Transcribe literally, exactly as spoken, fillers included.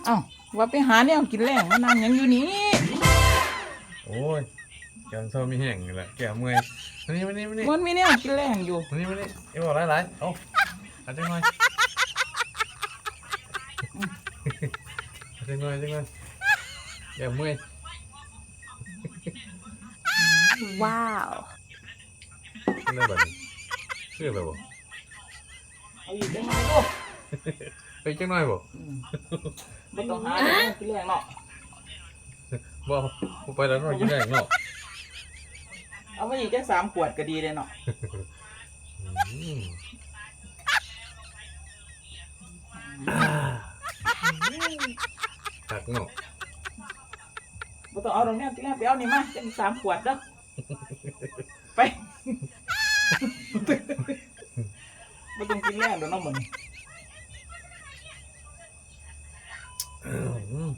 เอ้า ว่าไปหาแนวกินแลงมานั่งหยังอยู่นี่ โอ้ย แก้มเซามีแฮงนี่แหละ แก้มเมื่อย มานี่ มานี่ มานี่ มันมีแนวกินแลงอยู่ มานี่ มานี่ อย่าบอกหลายๆ เอา เอาจังหน่อย เอาจังหน่อย จังหน่อย แก้มเมื่อย ว้าว เป็นไงบัดนี้ คืออะไรบ่ เอาอีกจังหน่อยลูก ไปจังหน่อยบ่ อืมบ่ต้องหาแนวกินแลงเนาะ บ่บ่ไปแล้วเนาะ กินแลงเนาะ เอามาอีกจังสามขวดก็ดีเลยเนาะ อืมคักเนาะ บ่ต้องเอาดอกแนวกินแลง ไปเอานี่มาจังสามขวดเด้อ ไป บ่ต้องกินแลงดอกเนาะมื้อนี้ อืม